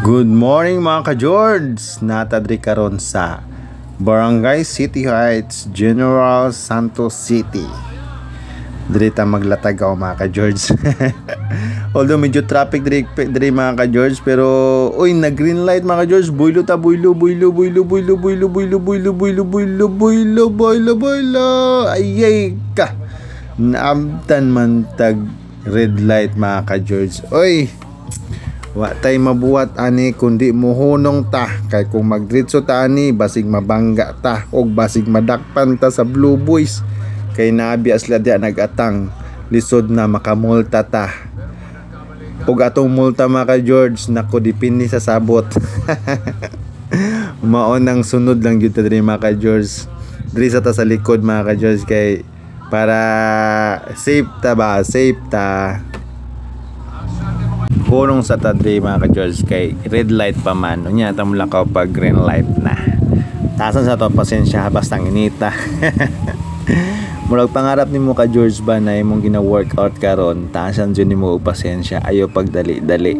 Good morning, mga ka-George! Naa ta diri karon sa Barangay City Heights, General Santos City. Diri ta maglatagaw, mga ka-George. Although medyo traffic diri, mga ka-George, pero uy, nag green light, mga ka-George. Buylo ta, buylo, buylo, buylo, buylo, buylo, buylo, buylo, buylo, buylo, buylo, buylo, buylo. Ayay ka. Naabtan man tag red light, mga ka-George. Uy, wa tay mabuhat ani kundi muhunong ta kay kung magdritso ta ani, basig mabangga ta og basig madakpan ta sa Blue Boys kay naabi sila diya nagatang. Lisod na makamulta ta ug atong multa, mga ka George, nako, depende sa sabot. Mao nang sunod lang gyud ta diri, mga ka George. Diri sa ta sa likod, mga ka George, kay para safe ta ba, safe ta. Hunong sa ta diri, mga ka-George, kay red light pa man. Unya ta mo lakaw pag green light na. Taasan sa to pasensya, basta inita. Murag pangarap nimo ka George ba na imong gina-workout karon, taasan jud nimo og pasensya, ayo pagdali-dali.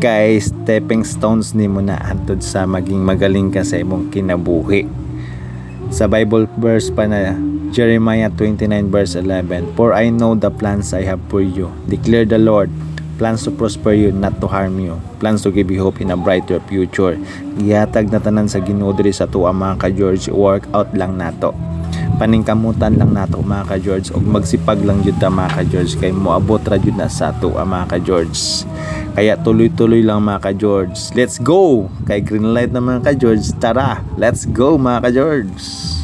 Kay stepping stones nimo na hantod sa maging magaling ka sa imong kinabuhi. Sa Bible verse pa na Jeremiah 29 verse 11, "For I know the plans I have for you, declare the Lord, plans to prosper you, not to harm you, plans to give you hope in a brighter future." Gihatag na tanan sa Ginoo diri sa tuwa, mga ka-George, work out lang nato. Paningkamutan lang nato, mga ka-George, ug magsipag lang jud ta, mga ka-George, kay moabot ra jud na sa ato, mga ka-George. Kaya tuloy-tuloy lang, mga ka-George. Let's go! Kay green light na, mga ka-George. Tara, let's go, mga ka-George!